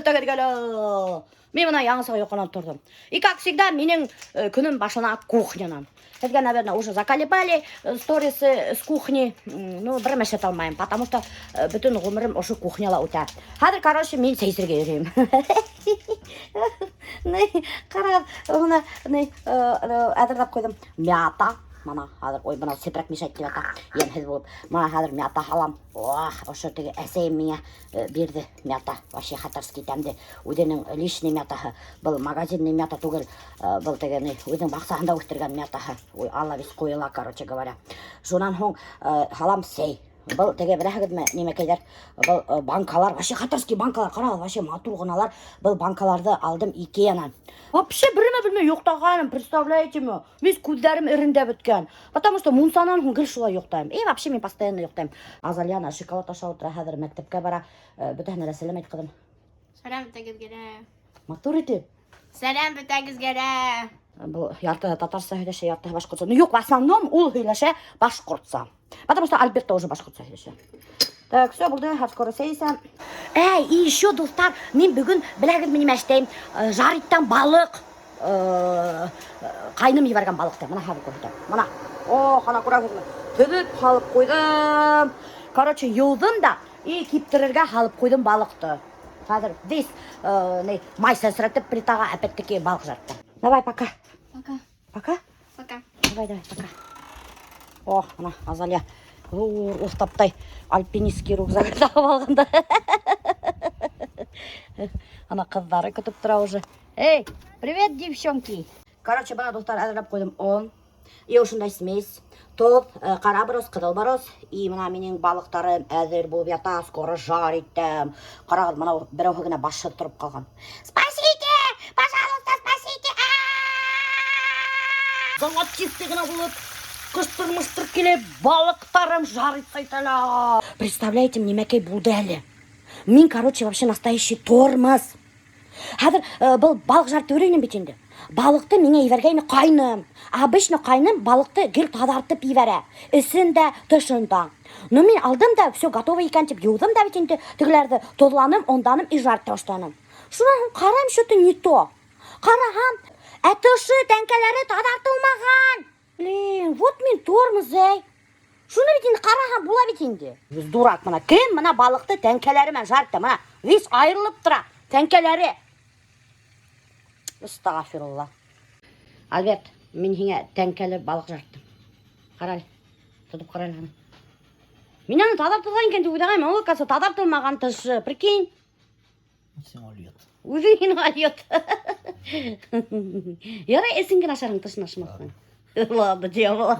Бөтәгеҙгә лә. Мин бына яңы йоҡонан торҙом. И как всегда, минең көнөм башлана кухнянан. Һеҙгә, наверное, уже заколебали сторисы с кухни. Ну, бер мәшәт алмайым, потому что бөтөн ғүмерем ошо кухняла үтә. Хәҙер, короче, мин сәй эсергә йөрөйөм. Ни, ҡара, бына, ни, әҙерләп ҡуйҙым. Мята. Мына, хәҙер, ой, бына сепрәк мешать тип ята. Йәмһеҙ булып. Мына хәҙер мята һалам. Ох, ошо теге әсәйем миңә бирҙе мята. Вообще хәтәрский тәмде. Үҙенең личный мятаһы. Был магазинный мята түгел. Был теге ни, үҙенең баҡсаһында үҫтергән мятаһы. Ой, ала весь ҡойола, короче говоря. Шунан һуң һалам сәй. Был теге беләһегеҙме, нимәкәйҙәр? Был банкалар, вообще хәтәрский банкалар, ҡарағыҙ, вообще матур ғыналар. Был банкаларҙы алдым Икеянан. Вообще бер нәмә белмәй йоҡлағаным, представляете ме? Весь күҙҙәрем эрендәп бөткән. Потому что мунсанан һуң гел шулай йоҡлайым. И вообще мин постоянно йоҡлайым. Азалияна шоколад ашап ултыра, хәҙер мәктәпкә бара. Бөтәһенә лә сәләм әйт, ҡыҙым. Сәләм бөтәгеҙгә лә. Матур итеп. Сәләм бөтәгеҙгә лә. Был яртыһы татарса һөйләшә, яртыһы башҡортса. Ну, юҡ, в основном ул һөйләшә башҡортса. Потому что Альберт тоже башҡортса һөйләшә. Так, все, булды, хәҙер скоро сәй эсәм. Әй, и еще, дуҫтар, мин бөгөн беләгеҙме нимә эшләйем? Жариттан балыҡ. Ҡайным ебәргән балыҡты. Мына хәҙер күрһәтәм. Мына. О, ҡана күрәһегеҙме? Төҙөп һалып ҡуйҙым. Короче, йыуҙым да и киптерергә һалып ҡуйҙым балыҡты. Хәҙер весь ни, май сәсрәтеп плитаға опять-таки балыҡ жарттым. Давай, пока. Пока. Пока? Пока. Давай, давай, пока. О, ана Азалия ҙур уҫтаптай альпинистский рюкзак тағып алған да. Ана ҡыҙҙары көтөп тора уже. Эй, привет, девчонки. Короче, бына, дуҫтар, әҙерләп ҡуйҙым он. И ошондай смесь. Тоҙ, ҡара борос, ҡыҙыл борос. И мына минең балыҡтарым әҙер булып ята, скоро жарить итәм. Ҡарағыҙ, мына берәүһе генә башы тороп ҡалған. Спасите! Пожалуйста, спасите! Золотистый ғына булып, ҡыштыр-мыштыр килеп, балыҡтарым жариться итәләр. Представляете, нимәкәй булды әле. Мин, короче, вообще настоящий тормоз. Хәҙер был балыҡ жарить йөрөйөм бит инде. Балыҡты миңә ебәргәйне ҡайным. Обычно ҡайным балыҡты гел таҙартып ебәрә. Эсен дә, тышын да. Но мин алдым да, все готово икән тип йыуҙым да бит инде. Тегеләрҙе тоҙланым, онданым и жарить башланым. Шунан һуң ҡарайым, что-то не то. Ҡараһам, ә тышы тәңкәләре таҙартылмаған. Блин, вот мин тормоз, эй. Шуны бит инде ҡараһам була бит инде. Весь дурак мына. Кем мына балыҡты тәңкәләре менән жарит мына. Весь айырылып тора. Тәңкәләре. Астағфирулла. Альберт, мин һиңә тәңкәле балыҡ жарттым. Ҡара әле. Тотоп ҡара әле аны. Мин аны таҙартылған икән тип уйлағайным, ул, оказывается, таҙартылмаған тышы. Прикинь. Син алйот. Үҙең һин алйот. Ярай, эсен генә ашарһың, тышын ашамаҫһың. Ладно, дьявол.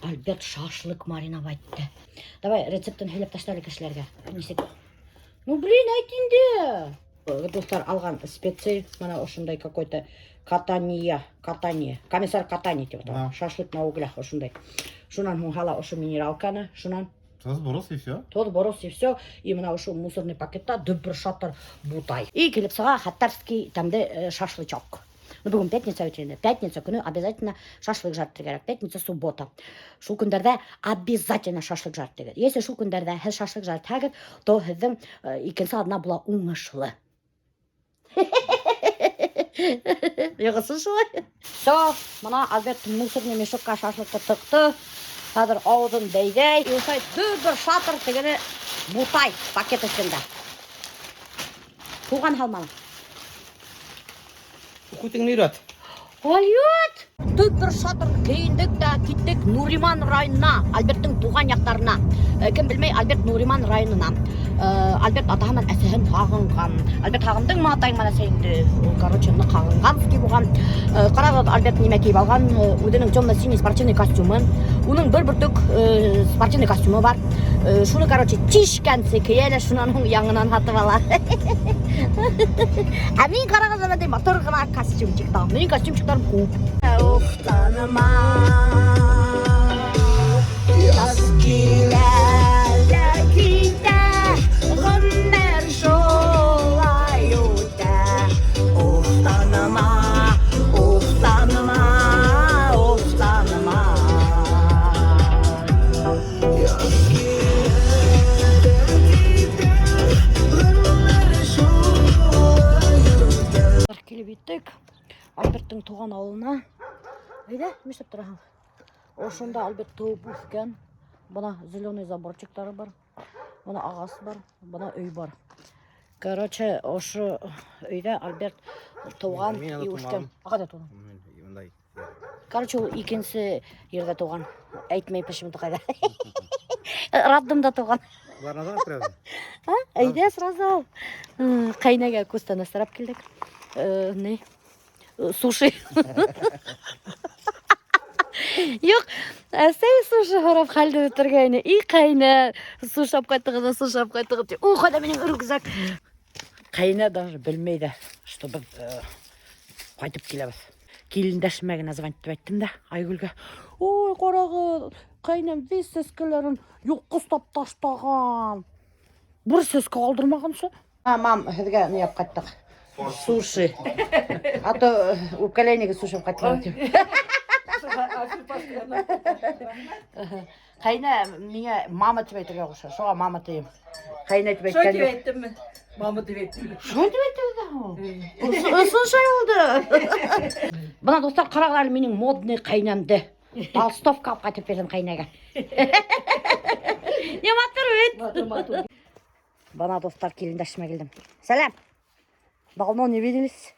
Альберт шашлык мариновать итте. Давай рецептын һөйләп ташла әле кешеләргә. Нисек? Ну, блин, әйт инде. Дуҫтар, алған специи, мына ошондай какой-то катания, катания, комиссар катания тип атала. Да. Шашлык на углях ошондай. Шунан һуң һала ошо минералканы, шунан Тоҙ, борос и все. тоҙ, борос и все. И мына ошо мусорный пакетта дөбөр шатыр бутай. И килеп сыға хәтәрский тәмле шашлычок. Ну, бөгөн пятница бит инде. Пятница көнө обязательно шашлык жарить кәрәк. Пятница, суббота. Шул көндәрҙә обязательно шашлык жарить кәрәк. Если шул көндәрҙә һеҙ шашлык жаритһағыҙ, то һеҙҙең икенсе аҙна була уңышлы. Юғысы шулай. Все, мына Альберт мусорный мешокка шашлыкты тыҡты. Хәҙер ауыҙын бәйләй. И ошолай дөбөр шатыр тегене бутай пакет эсендә. Һуған һалманы. Үтеңне өйрәт. Альберт! Дөбөр шатыр кейендек тә киттек Нуриман районына, Альберттың тыуған яҡтарына. Кем белмәй, Альберт Нуриман районынан. Альберт атаһы менән әсәһен һағынған. Альберт һағындыңмы атайың менән әсәйеңде? Ул, короче, ныҡ һағынғанский булған. Ҡарағыҙ, Альберт нимә кейеп алған? Үҙенең темно-синий спортивный костюмын. Уның бер бөртөк спортивный костюмы бар. Шуны, короче, тишкәнсе кейә лә, шунан һуң яңынан һатып ала. Ә мин ҡарағыҙ, бындай матур ғына костюмчиктар. Минең костюмчиктарым күп. Уфтанма, яҙ килә лә китә, ғүмер шулай үтә. Уфтанма, уфтанма, уфтанма. Яҙ килә лә китә, ғүмер шулай. еттек. Альберттың тыуған ауылына. Әйҙә, нишләп тораһың? Ошонда Альберт тыуып үҫкән. Бына зеленый заборчиктары бар. Бына ағас бар, бына өй бар. Короче, ошо өйҙә Альберт тыуған Мин анда и үҫкән. тыуманым. Ҡайҙа тыуҙың? Мин бындай. Короче, ул икенсе ерҙә тыуған. Әйтмәй почему-то ҡайҙа. Роддомда тыуған. Улар назад отправили? Әйҙә сразу. Ҡәйнәгә күстәнәс алып килдек. Ни? Суши. Юҡ, әсәй суши һорап хәлде бөтөргәйне. И ҡәйнә, суши алып ҡайтығыҙ ҙа, суши алып ҡайтығыҙ тип. У, ҡайҙа минең рюкзак? Ҡәйнә даже белмәй ҙә, что беҙ ҡайтып киләбеҙ. Килендәшемә генә звонить итеп әйттем дә Айгөлгә. Ой, ҡарағыҙ, ҡәйнәм весь сәскәләрен юҡҡа ташлаған. Бер сәскә ҡалдырмағансы. А, мам, һеҙгә ни алып ҡайттыҡ? Суши. А то үпкәләйнегеҙ суши алып ҡайтманы тип. Ҡәйнә миңә мама тип әйтергә ҡуша. Шуға мама тием. Ҡәйнә тип Шулай әйткән тип юҡ. әйттемме? Мама тип әйттем. Шулай тип әйтте ҙә. Ысын шулай булды. Бына дуҫтар ҡарағыҙ әле минең модный ҡәйнәмде. Толстовка алып ҡайтып бирҙем ҡәйнәгә. Не матур бит. Матур, матур. Бына дуҫтар килендәшемә килдем. Сәләм. Давно не виделись.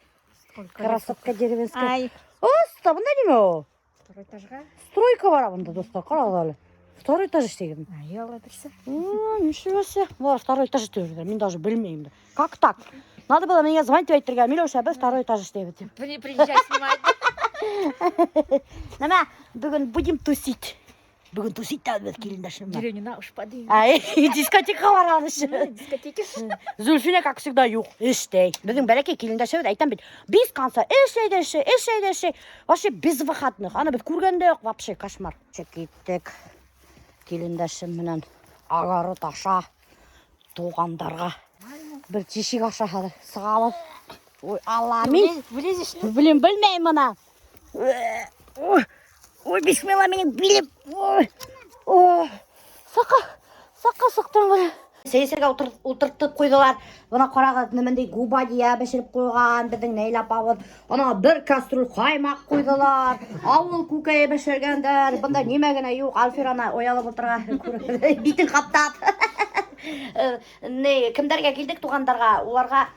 Красотка деревенская. Ай. Оста, бында нимә ул? Второй этажға. Стройка бар бында дуҫтар, ҡарағыҙ әле. Второй этаж эшләгән. Ай, ала бирһә. Ничего себе. Улар второй этаж эшләп Мин даже белмәйем. Как так? Надо было миңә звонить әйтергә. Миләүшә, беҙ второй этаж эшләйбеҙ тип. Приезжай снимать. Нимә, бөгөн будем тусить. Бөгөн тусить итәбеҙ килендәшем менән. Деревню на уж поди. Ай, дискотекаға барған еще. Дискотеки. Зульфине, как всегда, юҡ, эшләй. Беҙҙең бәләкәй килендәшебеҙ, әйтәм бит, без конца эшләй ҙә эшләй, эшләй ҙә эшләй. Вообще без выходных. Аны беҙ күргәндә юҡ, вообще кошмар. Киттек килендәшем менән огород аша туғандарға. Бер тишек аша хәҙер сығабыҙ. Ой, Алла, мин Влезешь? Блин, белмәйем бына. Ой, ой, бисмилла, минең билем. Ой, ой, саҡа, саҡа сыҡтым бына. Сәй эсергә ултыртып ҡуйҙылар. Бына ҡарағыҙ, ниндәй губадия бешереп ҡуйған беҙҙең Нәйлә апабыҙ. Ана бер кастрюль ҡаймаҡ ҡуйҙылар. Ауыл күкәйе бешергәндәр. Бында нимә генә юҡ. Альфир ана оялып ултыра. Битен ҡаплап. Не, кемдәргә килдек туғандарға, уларға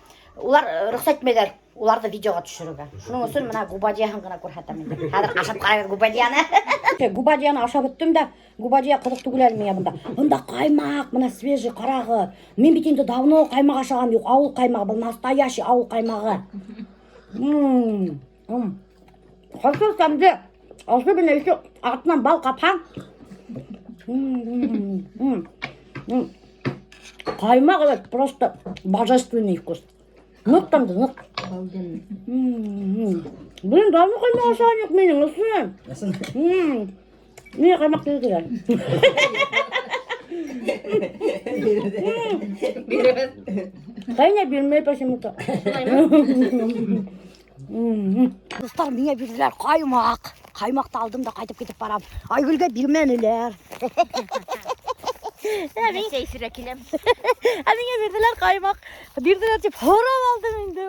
улар рөхсәт итмәйҙәр уларҙы видеоға төшөрөргә. Шуның өсөн бына губадияһын ғына күрһәтәм инде. Хәҙер ашап ҡарағыҙ губадияны. Губадияны ашап бөттөм дә, губадия ҡыҙыҡ түгел әле миңә бында. Бында ҡаймаҡ, бына свежий ҡарағыҙ. Мин бит инде давно ҡаймаҡ ашаған юҡ. Ауыл ҡаймағы, был настоящий ауыл ҡаймағы. Ҡасан тәмле. Особенно еще артынан бал ҡапһаң. М, м, м. Ҡаймаҡ это просто божественный вкус. Ныҡ тәмле, ныҡ. Блин, давно ҡаймаҡ ашаған юҡ минең, ысын. Миңә ҡаймаҡ бирҙеләр. Ҡәйнә бирмәй почему-то. Дуҫтар, миңә бирҙеләр ҡаймаҡ. Ҡаймаҡты алдым да ҡайтып китеп барам. Айгөлгә бирмәнеләр. Сәй эсергә киләм. Ә миңә бирҙеләр ҡаймаҡ. Бирҙеләр тип һорап алдым инде.